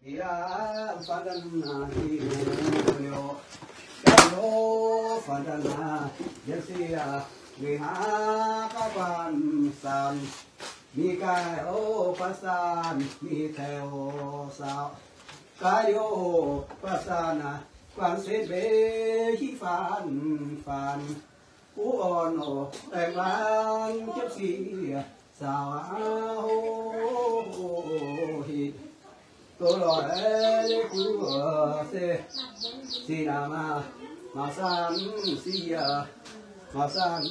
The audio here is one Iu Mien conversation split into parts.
Yie faan daaih naaic, liuz, ganh liuz faan daaih naaic, yie se aac, weic haaix gaax guanh saanc, mingh gaaih oc guanh saanc, mingh taux saauc. Gaax liuz guanh saanc aac, guanh se mbeix hiv faanv faanc, wuov orn oc, baengh waanc jiepv sieqv saauc aqv. Heh, doz loic leiz guoqv se, se naaic maah, maac saanh se yie, maac saanh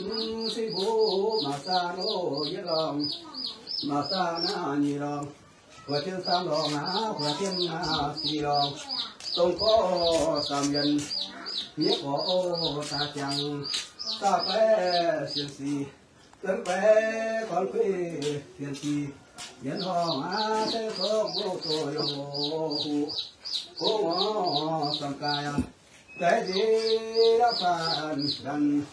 se mbuo, maac saanh oc yietv lorngh, maac saanh aac nyic lorngh, buoz tien saam lorngh aac, buoz tien aac sic lorngh, dongh gorngv saamv yienc, miev gorx oc daaih ziangx, saauv baeqv sienx sic, zunv baeqv gorn kuiv sienx sic, yienx horngh aac se zorqv mbuo doz yungh oc. Huv, huv ngorc samx gaax aac, deix nziex laauv faanv ndanc,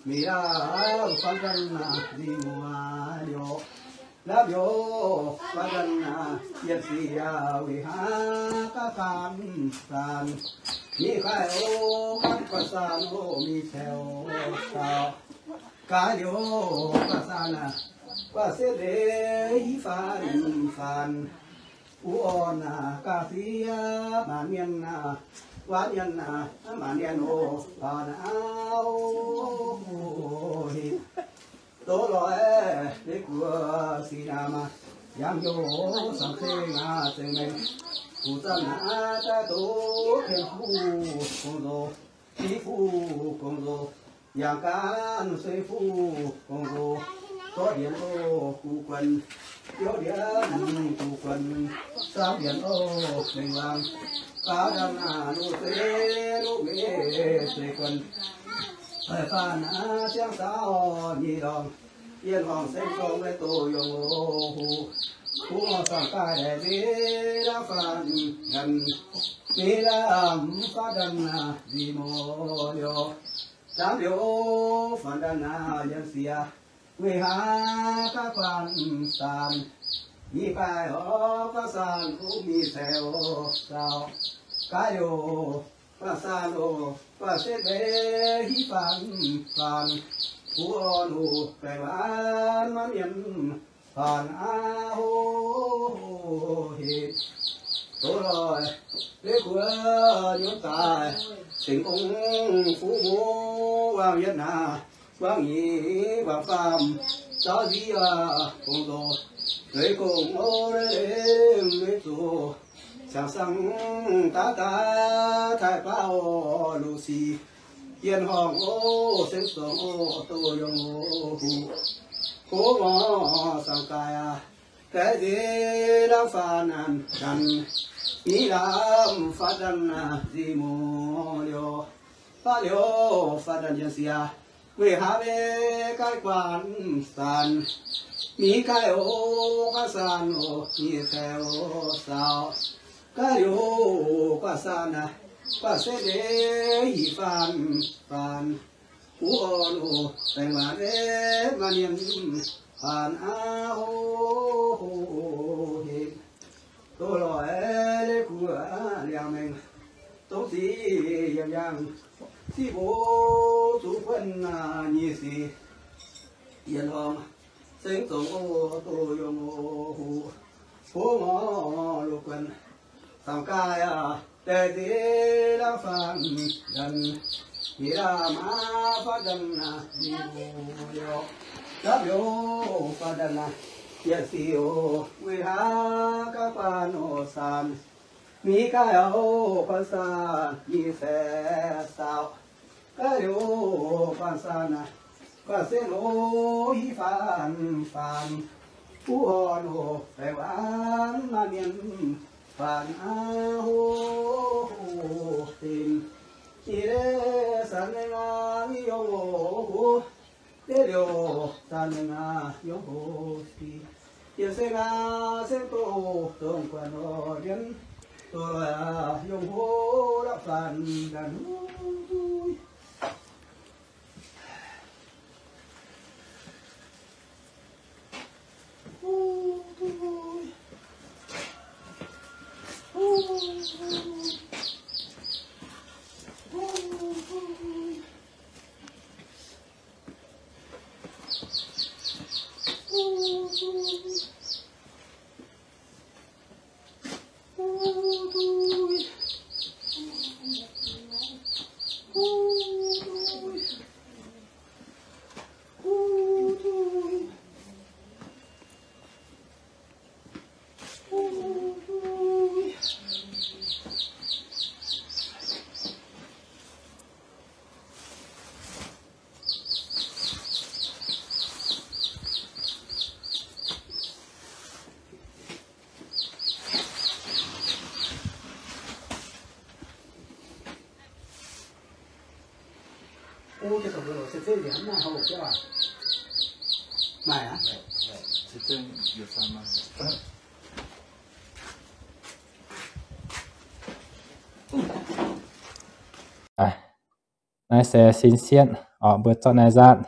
mingh laauv faanv ndanc aac, nziex muoz liouc, laauv liouc faanv ndanc aac, yietc sic aac, weic haaix gaax guanh saanc, mingh gaaih oc guanh saanc oc, mingh taux saauc. Gaax liuz guanh saanc aac, guanh se mbeix hiv faanv faanc, wuov orn aac, gaax sieqv maanc mienh aac, waanc mienh aac, maanc mienh oc, faanc aqv. Heh, doz loic leiz guoqv sic naaic maah, yangh youh samx ceng aac, ceng mengh, fuc zanc aac, daaih doz tien fuqv gong-nzoh, fiv fuqv gong-nzoh, yangh gaanv se fuqv gong-nzoh, zorqv ndienx oc guv guonc, biouv ndienx guv guonc, saauv ndienx oc mengh waang, faanv ndanc aac, nuqv se nuqv meiv se guonc, faanv aac ziangh saauv nyic lorngh, yienh horngh seng zorng maiv doz yungh oc. Huv, huv ngorc samx gaax deix nziex laauv faanv ndanc, nziex laauv faanv ndanc aac, nziex muoz liouc, lamh liouc faanv ndanc aac, yangh siec, weic haaix gaax guanh saanc, mingh gaaih oc guanh saanc, mingh taux saauc. Gaax liuz guanh saanc oc, guanh se mbeix hiv faanv faanc, wuov orn oc, baengh waanc maanc mienh faanc aqv. Heh, doz loic leiz guoqv nyorx daaih, cingx gong fuqv mbuo, waangc yietv naaic, waangc nyic, waangc faam, zaauv nziv aac, gong-nzoh, zueiz gong oc, leiz zuqc ziangx saangv daav daav taaih baav oc, luv sic yienh horngh oc, seng zorng oc, doz yungh oc. Huv, huv ngorc samx gaax aac, deix nziex laauv faanv ndanc, nziex laauv faanv ndanc aac, nziex muoz liouc, faanv liouc faanv ndanc yangh siec, weic haaix mingh gaaih guanh saanc, mingh gaaih oc guanh saanc oc, mingh taux saauc. Gaax liuz guanh saanc aac, guanh se mbeix hiv faanv faanc, wuov orn oc, baengh waanc maanc mienh faanc aqv. Heh, doz loic leiz guoqv liangx mengh, dongh ziqc yiem yangh, ziqc mbuo zuqc buonv nyic sic, yienh horngh seng zorng oc, doz yungh oc. Huv, huv ngorc luv guonc samx gaax aac, deix nziex laauv faanv ndanc, nziex laauv faanv ndanc aac, nziex liouc, lamh liouc faanv ndanc aac, yietc sic oc, weic haaix gaax guanh oc saanc, mingh gaax oc guanh saanc, mingh taux saauc. Gaax liuz guanh saanc aac, guanh se mbeix hiv faanv faanc, wuov orn oc, baengh waanc maanc mienh faanc aqv. Heh, nyic leiz saanc mengh aac, yungh oc. Deix liouh saanc mengh aac, yungh oc. Yietc seng aac, seng doz dongh guanh oc, ndienv doz aac, yungh oc, laauv faanv ndanc. Naaiv se sin sietv orqc, mbuo zorqv naaiv nzaatv,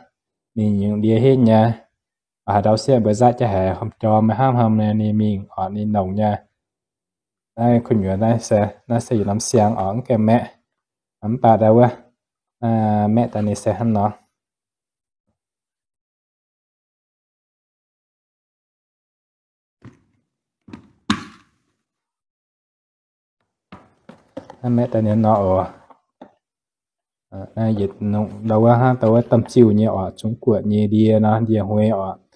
ninh nyungc ndie henv nyei. Haaix ndau sietv mbuo nzaatv jienv haiz jorm hnamv hnamv nyei, ninh mingh orqc, ninh nongc nyei. Naaiv kuh nyuoz naaiv se, naaiv se yietc norm siang orqc, mv gaengh maeqv. Mv baac ndau wuov maeqv daaih ninh se hnangv nor. Naaiv maeqv daaih ninh nor oc. Naaiv yietc nongc ndau wuov hnangv ndau wuov domh ziuh nyei orqc, zungv guoqv nyei ndie nor, ndie huei orqc.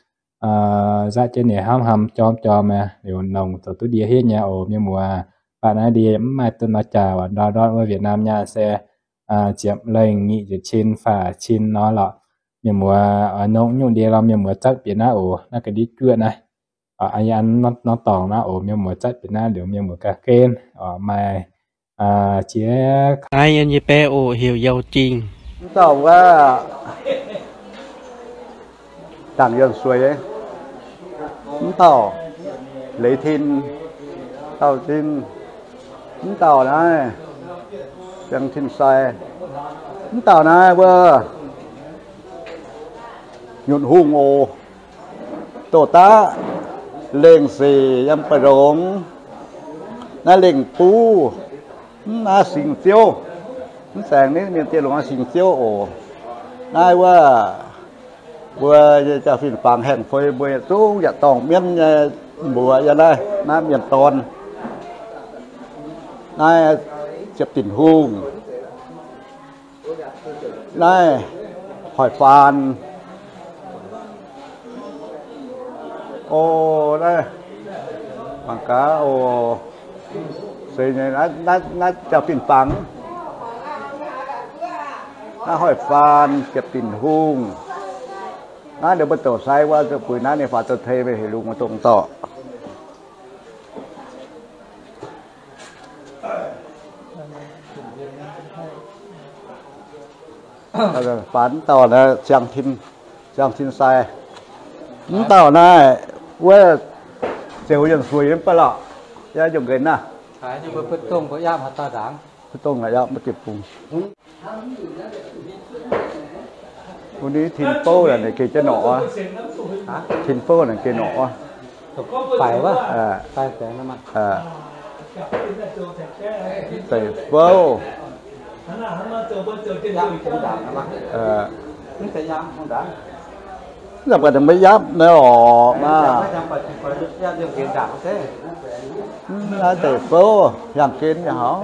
Nzaatv jienv ninh hnamv hnamv jorm jorm aqv, liuz nongc zoux duqv ndie henv nyei oc mienh muoz. Mv baac naaiv ndie mv maaih duqv nor jaax orqc, ndortv ndortv wuov Việt Nam nyaah se ziepc lengh nyic ziepc cin faah cin nor lorqc. Mienh muoz oix nongc nyungc ndie lorqc, mienh muoz zatv bieqc naaiv oc, naaiv ga'ndiev juoqv naaiv. An norm dorngx naaiv oc, mienh muoz zatv bieqc naaiv liuz mienh muoz ganh genv oc, maaih jiex. Naaiv yie nyei baeqv oc, heuc Yauh Jingh. Mv dauh wuov Dangc Yuonh Sueix, mv dauh Leiz Tin, Dauh Tin, mv dauh naaiv Siang Tin Sai, mv dauh naaiv wuov Nyutc Hungh oc. Doqc daav lengh sic yiem ba'longx, naaiv lengh buv, mv naaiv Singx Ziouv, mv saeng naaiv mienh dieh longc naaiv Singx Ziouv oc. Naaiv wuov mbuo nyei jaa-fin fangx haengh fei mbuo yietc zungv yaac dorngh mienv nyei mbuox yiem naaiv, naaiv mienh dorn, naaiv Ziepc Dinc Hungh. Naaiv Hoic Faanx. O, naaiv mangc gaax oc. Se nyei, naaiv jaa-fin fangx. Naaiv Hoic Faanx, Ziepc Dinc Hungh. Naaiv ninh mbuo douc sai wuov, buix naaiv ninh faaux douz-tei mingh heuc lungh wuov dongh dorh. Faanx mv dauh naaiv Siang Tin, Siang Tin Sai. Mv dauh naaiv wuov Ziouc Yuonh Sueix mv baac lorqc, yaac yungh nqenx naaiv. Mbuo dongh la'yapv maiv deix bung. Mbuo ni tin bouv naaic geh jienv norqc aqv. Tin bouv naaic geh norqc aqv. Deic bouv. Mv baac maiv yapv naaiv orqc maah. Naaiv deic bouv yangh gen nyei hauv.